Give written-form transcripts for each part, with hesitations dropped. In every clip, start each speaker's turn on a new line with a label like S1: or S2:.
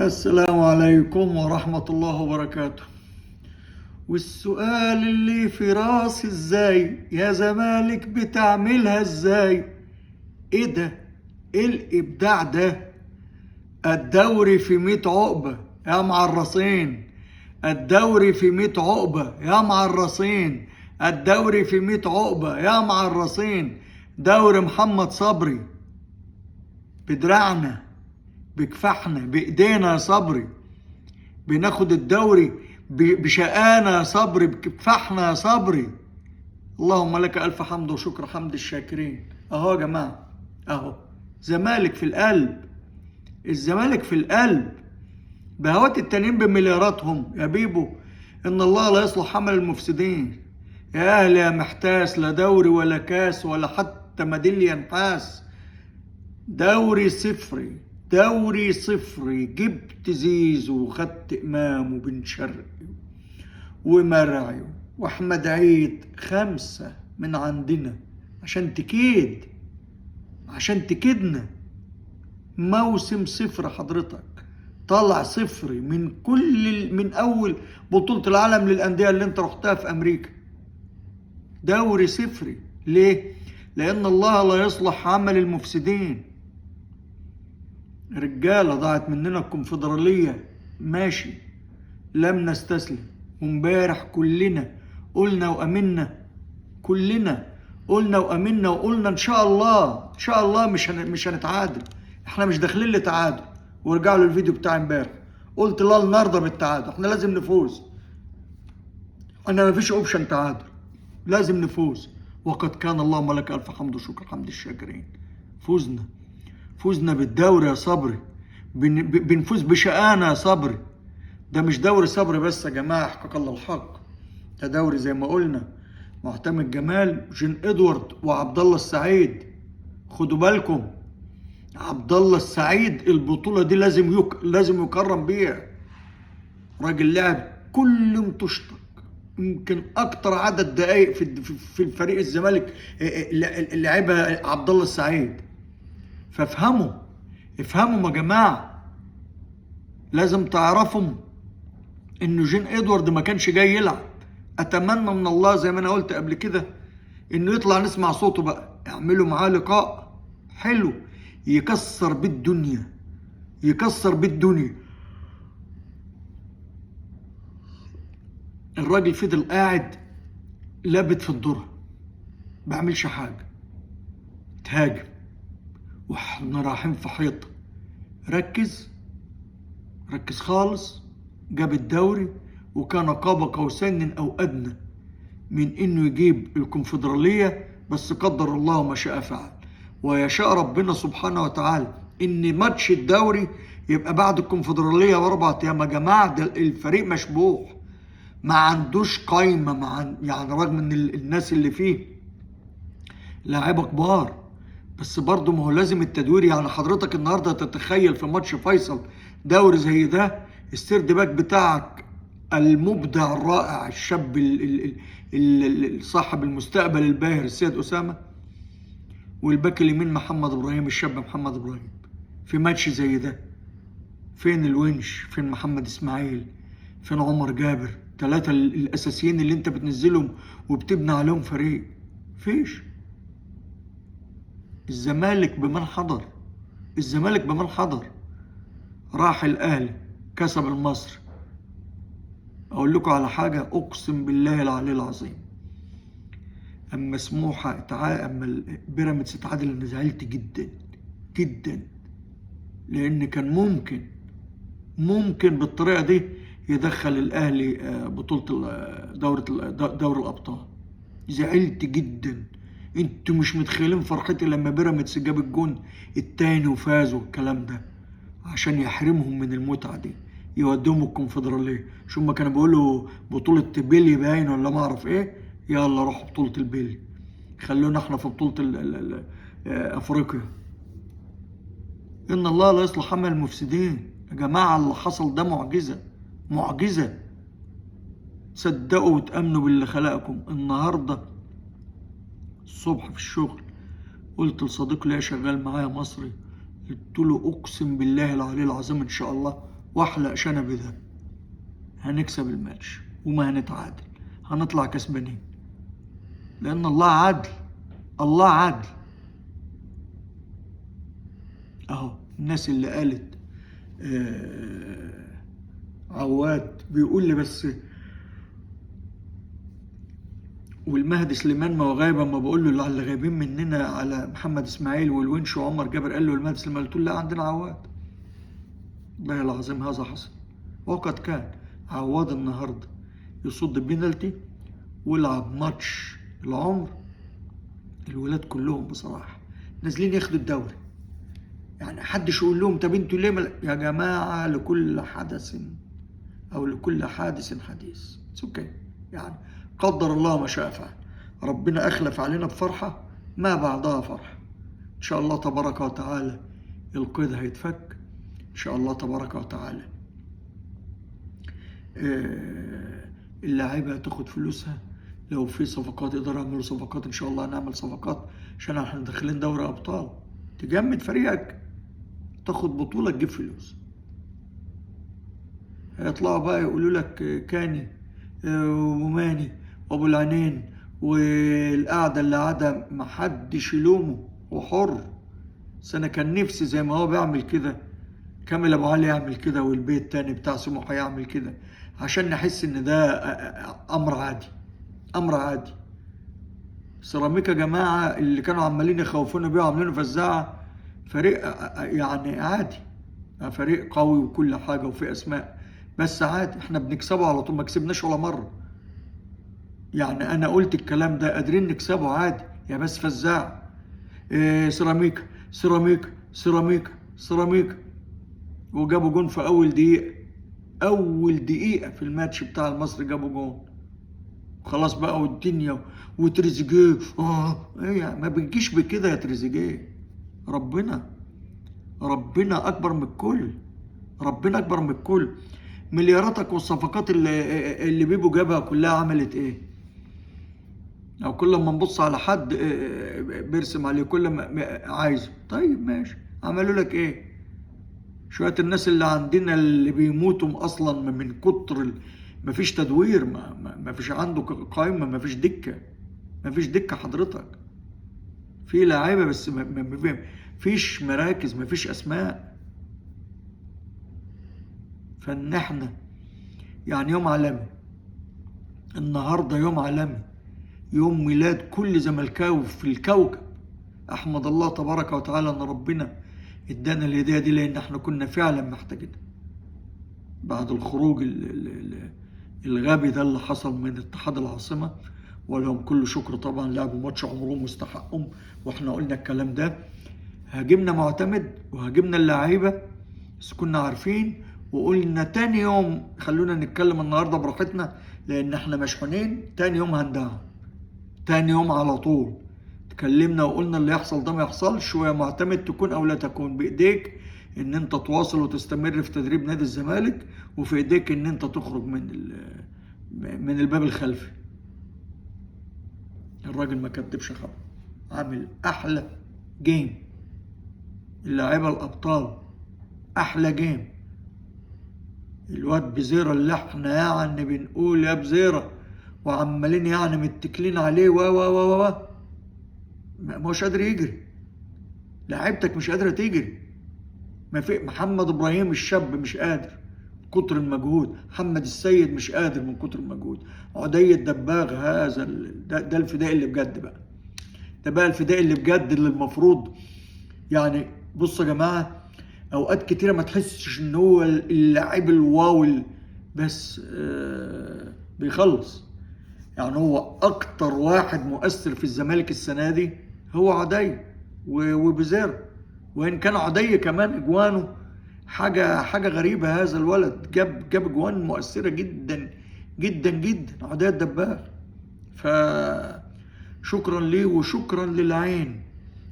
S1: السلام عليكم ورحمة الله وبركاته. والسؤال اللي في راسي، ازاي يا زمالك بتعملها؟ ازاي؟ ايه ده؟ ايه الابداع ده؟ الدوري في 100 عقبة يا معرصين، الدوري في 100 عقبة يا معرصين، الدوري في 100 عقبة يا معرصين. دوري محمد صبري بدراعنا، بكفاحنا، بايدينا يا صبري، بناخد الدوري بشقانا يا صبري، بكفاحنا يا صبري. اللهم لك الف حمد وشكر، حمد الشاكرين. اهو يا جماعة، اهو زمالك في القلب، الزمالك في القلب. بهوات التانيين بملياراتهم يا بيبو. ان الله لا يصلح عمل المفسدين. يا اهلي يا محتاس، لا دوري ولا كاس ولا حتى ميدالية نحاس. دوري صفري، دوري صفري. جبت زيزو وخدت امام وبن شرقي ومرعي واحمد عيد، 5 من عندنا عشان تكيد، عشان تكيدنا. موسم صفر حضرتك، طلع صفري من كل من اول بطولة العالم للأندية اللي انت رحتها في امريكا. دوري صفري ليه؟ لان الله لا يصلح عمل المفسدين. رجالة ضاعت مننا الكونفدرالية، ماشي، لم نستسلم. وامبارح كلنا قلنا وامنا، كلنا قلنا وامنا وقلنا ان شاء الله، ان شاء الله مش هنتعادل، احنا مش داخلين لتعادل. ورجعوا للفيديو بتاع امبارح، قلت لا النهارده بالتعادل، احنا لازم نفوز، احنا مفيش option تعادل، لازم نفوز. وقد كان. اللهم لك الف حمد وشكر، حمد الشاكرين. فوزنا، فوزنا بالدوري يا صبري، بنفوز بشقانا يا صبري. ده مش دوري صبري بس يا جماعة، احقاق الله الحق، ده دوري زي ما قلنا معتمد جمال، جين ادوارد، وعبد الله السعيد. خدوا بالكم، عبد الله السعيد البطولة دي لازم يكرم بيها. راجل لعب كل متشتك، يمكن اكتر عدد دقائق في الفريق الزمالك لعبها عبد الله السعيد. فافهموا، افهموا يا جماعة، لازم تعرفوا انه جين ادوارد ما كانش جاي يلعب. اتمنى من الله زي ما انا قلت قبل كده انه يطلع نسمع صوته بقى، اعملوا معاه لقاء حلو يكسر بالدنيا، يكسر بالدنيا. الراجل فضل قاعد لابت في الذرة، بعملش حاجة، تهاجم واحنا رايحين في حيطة. ركز، ركز خالص، جاب الدوري، وكان قاب قوسين او ادنى من انه يجيب الكونفدرالية، بس قدر الله ما شاء فعل. ويشاء ربنا سبحانه وتعالى ان ماتش الدوري يبقى بعد الكونفدرالية ب4 ايام. يا جماعة ده الفريق مشبوح، ما عندوش قايمة، يعني رغم ان الناس اللي فيه لاعيبة كبار، بس برضه ما هو لازم التدوير. يعني حضرتك النهارده تتخيل في ماتش فيصل دوري زي ده، ال third back بتاعك المبدع الرائع الشاب صاحب المستقبل الباهر السيد أسامة، وال back اليمين محمد إبراهيم الشاب محمد إبراهيم، في ماتش زي ده فين الونش؟ فين محمد إسماعيل؟ فين عمر جابر؟ 3 الأساسيين اللي انت بتنزلهم وبتبني عليهم فريق، فيش. الزمالك بمن حضر، الزمالك بمن حضر. راح الأهلي كسب المصري. أقول لكم على حاجة، أقسم بالله العلي العظيم، أما سموحة أما بيراميدز اتعادل، أنا زعلت جدا جدا، لأن كان ممكن بالطريقة دي يدخل الأهلي بطولة دوري الأبطال. زعلت جدا، انتوا مش متخيلين فرحتي لما بيراميدز جاب الجون التاني وفاز والكلام ده، عشان يحرمهم من المتعة دي، يوديهم الكونفدرالية. شو ما كانوا بيقولوا بطولة بيلي باين ولا ما اعرف ايه، يلا روحوا بطولة البيلي، خلونا احنا في بطولة افريقيا. ان الله لا يصلح عمل المفسدين. يا جماعة اللي حصل ده معجزة، معجزة. صدقوا وتأمنوا باللي خلقكم. النهاردة الصبح في الشغل قلت لصديق ليا شغال معايا مصري، قلت له اقسم بالله العلي العظيم ان شاء الله واحلق شنبي ده، هنكسب الماتش وما هنتعادل، هنطلع كسبانين، لان الله عدل، الله عدل. اهو الناس اللي قالت عواد بيقول لي بس، والمهدي سليمان ما هو غايب، اما بقول له اللي غايبين مننا على محمد اسماعيل والونش وعمر جابر، قال له المهدي سليمان، قلت له لا عندنا عواد. والله العظيم هذا حصل، وقد كان. عواد النهارده يصد بينالتي ويلعب ماتش العمر. الولاد كلهم بصراحة نازلين ياخدوا الدوري، يعني حدش يقول لهم طب انتوا ليه يا جماعة، لكل حدث او لكل حادث حديث. okay، يعني قدر الله ما شاء فعل، ربنا اخلف علينا بفرحة ما بعدها فرحه. ان شاء الله تبارك وتعالى القيد هيتفك ان شاء الله تبارك وتعالى. اللاعيبه هتاخد فلوسها، لو في صفقات يقدروا يعملوا صفقات ان شاء الله هنعمل صفقات، عشان احنا داخلين دوري ابطال. تجمد فريقك، تاخد بطوله، تجيب فلوس. هيطلعوا بقى يقولوا لك كاني وماني وابو العينين والقعده اللي قعدها، محدش يلومه، هو حر. بس انا كان نفسي زي ما هو بيعمل كده كامل ابو علي يعمل كده، والبيت تاني بتاع سموحه يعمل كده، عشان نحس ان ده امر عادي، امر عادي. سيراميكا يا جماعة اللي كانوا عمالين يخوفونا بيه وعاملينه فزاعه، فريق يعني عادي، فريق قوي وكل حاجة وفي اسماء، بس عادي احنا بنكسبه على طول، ما كسبناش ولا مرة. يعني انا قلت الكلام ده، قادرين نكسبه عادي يا بس فزاعه. إيه سيراميكا سيراميكا سيراميكا سيراميكا، وجابوا جون في اول دقيقة، اول دقيقة في الماتش بتاع المصري جابوا جون. خلاص بقى والدنيا وتريزيجيه، ايه ما بتجيش بكده يا تريزيجيه. ربنا ربنا اكبر من الكل، ربنا اكبر من الكل. ملياراتك والصفقات اللي بيبو جابها كلها عملت ايه؟ او كل ما نبص على حد بيرسم عليه كل ما عايزه. طيب ماشي، عملوا لك ايه؟ شوية الناس اللي عندنا اللي بيموتوا اصلا من كتر مفيش تدوير، ما فيش عنده قائمة، مفيش دكه، مفيش دكه حضرتك. في لاعيبه بس مفيش مراكز، مفيش اسماء. فان احنا يعني يوم عالمي النهارده، يوم عالمي، يوم ميلاد كل زملكاوي في الكوكب. احمد الله تبارك وتعالى ان ربنا ادانا الهدية دي، لان احنا كنا فعلا محتاجينها بعد الخروج الغبي ده اللي حصل من اتحاد العاصمة. ولهم كل شكر طبعا، لعبوا ماتش عمرهم واستحقهم، واحنا قلنا الكلام ده. هاجمنا معتمد وهاجمنا اللعيبة، بس كنا عارفين وقلنا تاني يوم خلونا نتكلم النهارده براحتنا لان احنا مشحونين. تاني يوم هندعم، تاني يوم على طول اتكلمنا وقلنا اللي يحصل ده ما يحصلش، ويا معتمد تكون او لا تكون، بايديك ان انت تواصل وتستمر في تدريب نادي الزمالك، وفي ايديك ان انت تخرج من الباب الخلفي. الراجل ما كدبش خبر، عامل احلى game، اللاعيبه الابطال احلى game. الواد بزيرة اللي احنا يعني بنقول يا بزيرة وعمالين يعني متكلين عليه و و و و ما هوش قادر يجري، لعيبتك مش قادرة تجري. ما في محمد ابراهيم الشاب مش قادر من كتر المجهود، محمد السيد مش قادر من كتر المجهود، عدي الدباغ هذا ده الفدائي اللي بجد بقى، ده بقى الفدائي اللي بجد اللي المفروض يعني. بصوا يا جماعة، اوقات كتيرة ما تحسش ان هو اللاعب الواو، بس بيخلص. يعني هو اكتر واحد مؤثر في الزمالك السنة دي هو عدي وبزيرة، وان كان عدي كمان اجوانه حاجة غريبة. هذا الولد جاب اجوان مؤثرة جدا جدا جدا، عدي الدباغ. فشكرا ليه وشكرا للعين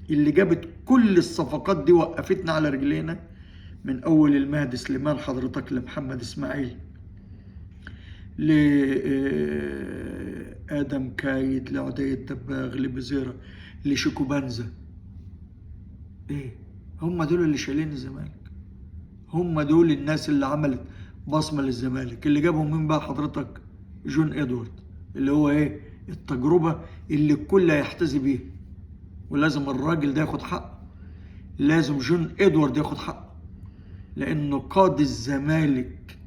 S1: اللي جابت كل الصفقات دي وقفتنا على رجلينا، من اول المهدي سليمان حضرتك لمحمد اسماعيل لآدم كايد لعدي الدباغ لبزيرة لشيكو بنزا. ايه هم دول اللي شايلين الزمالك، هم دول الناس اللي عملت بصمة للزمالك. اللي جابهم مين بقى حضرتك؟ جون ادوارد، اللي هو ايه؟ التجربة اللي الكل هيحتذي بيها، ولازم الراجل ده ياخد حقه، لازم جون ادوارد ياخد حقه، لانه قاد الزمالك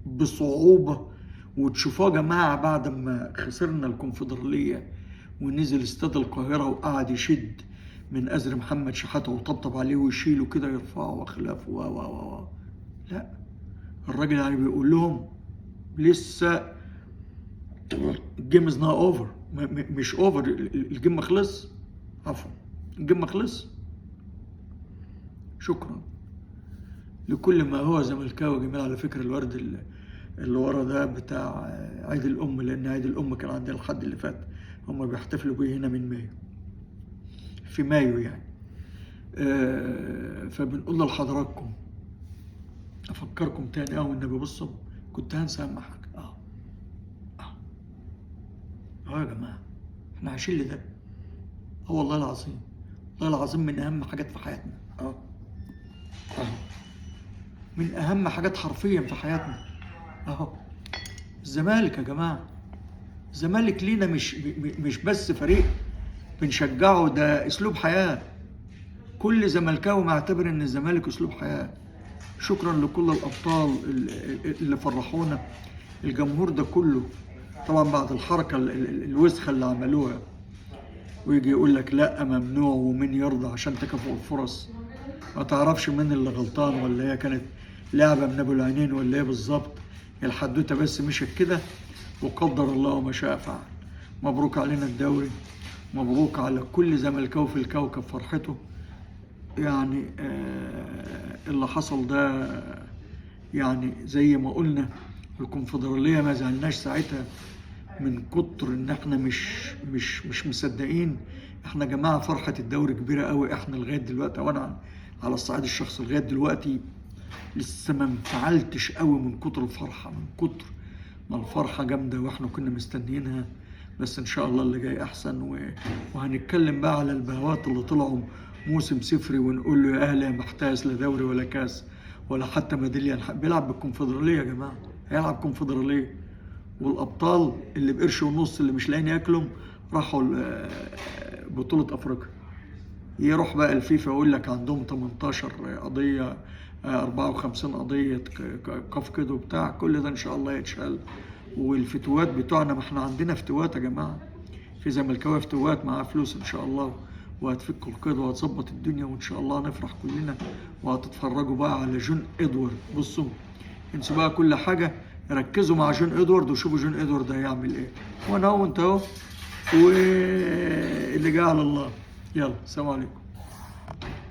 S1: بصعوبة. وتشوفوه يا جماعة بعد ما خسرنا الكونفدرالية ونزل استاد القاهرة وقعد يشد من أزر محمد شحاتة وطبطب عليه ويشيله كده يرفعه وخلافه و و و لا، الراجل يعني بيقول لهم لسه ال game is not over، مش over، ال game ما خلص، عفوا ال game ما خلص. شكرا لكل ما هو زملكاوي جميل. على فكرة الورد اللي ورا ده بتاع عيد الأم، لأن عيد الأم كان عندنا الحد اللي فات، هم بيحتفلوا بيه هنا من مايو، في مايو يعني. فبنقول لحضراتكم، أفكركم تاني، والنبي بصوا كنت هنسى أهم حاجة. يا جماعة احنا عايشين لده، والله العظيم، والله العظيم من أهم حاجات في حياتنا، من أهم حاجات حرفيا في حياتنا أهو الزمالك يا جماعة. الزمالك لينا مش بس فريق بنشجعه، ده أسلوب حياة. كل زملكاوي معتبر إن الزمالك أسلوب حياة. شكرا لكل الأبطال اللي فرحونا، الجمهور ده كله طبعا بعد الحركة الوسخة اللي عملوها، ويجي يقول لك لا ممنوع ومين يرضى عشان تكافؤ الفرص. ما تعرفش مين اللي غلطان، ولا هي كانت لعبة من أبو العينين ولا ايه بالظبط، الحدوتة بس مشت كده وقدر الله ما شاء فعل. مبروك علينا الدوري، مبروك على كل زملكاوي في الكوكب فرحته. يعني اللي حصل ده يعني زي ما قلنا الكونفدرالية ما زعلناش ساعتها من كتر ان احنا مش مصدقين. احنا جماعة فرحة الدوري كبيرة قوي، احنا لغاية دلوقتي، وانا على الصعيد الشخصي لغاية دلوقتي لسه ما انفعلتش قوي من كتر الفرحة، من كتر ما الفرحة جامدة واحنا كنا مستنيينها. بس ان شاء الله اللي جاي احسن. وهنتكلم بقى على البهوات اللي طلعوا موسم صفري ونقول له يا اهلي يا محتاس، لا دوري ولا كاس ولا حتى ميدالية. بيلعب بالكونفدرالية يا جماعة، هيلعب كونفدرالية، والابطال اللي بقرش ونص اللي مش لاقيين ياكلهم راحوا بطولة افريقيا. يروح بقى الفيفا يقول لك عندهم 18 قضية، 54 قضية كاف كده وبتاع، كل ده ان شاء الله يتشال. والفتوات بتوعنا، ما احنا عندنا فتوات يا جماعة، في زملكاويه فتوات معاه فلوس ان شاء الله، وهتفك القيد وهتظبط الدنيا، وان شاء الله نفرح كلنا. وهتتفرجوا بقى على جون ادوارد. بصوا انسوا بقى كل حاجة، ركزوا مع جون ادوارد وشوفوا جون ادوارد هيعمل ايه. وانا اهو وانت اهو، واللي جاي على الله. يلا سلام عليكم.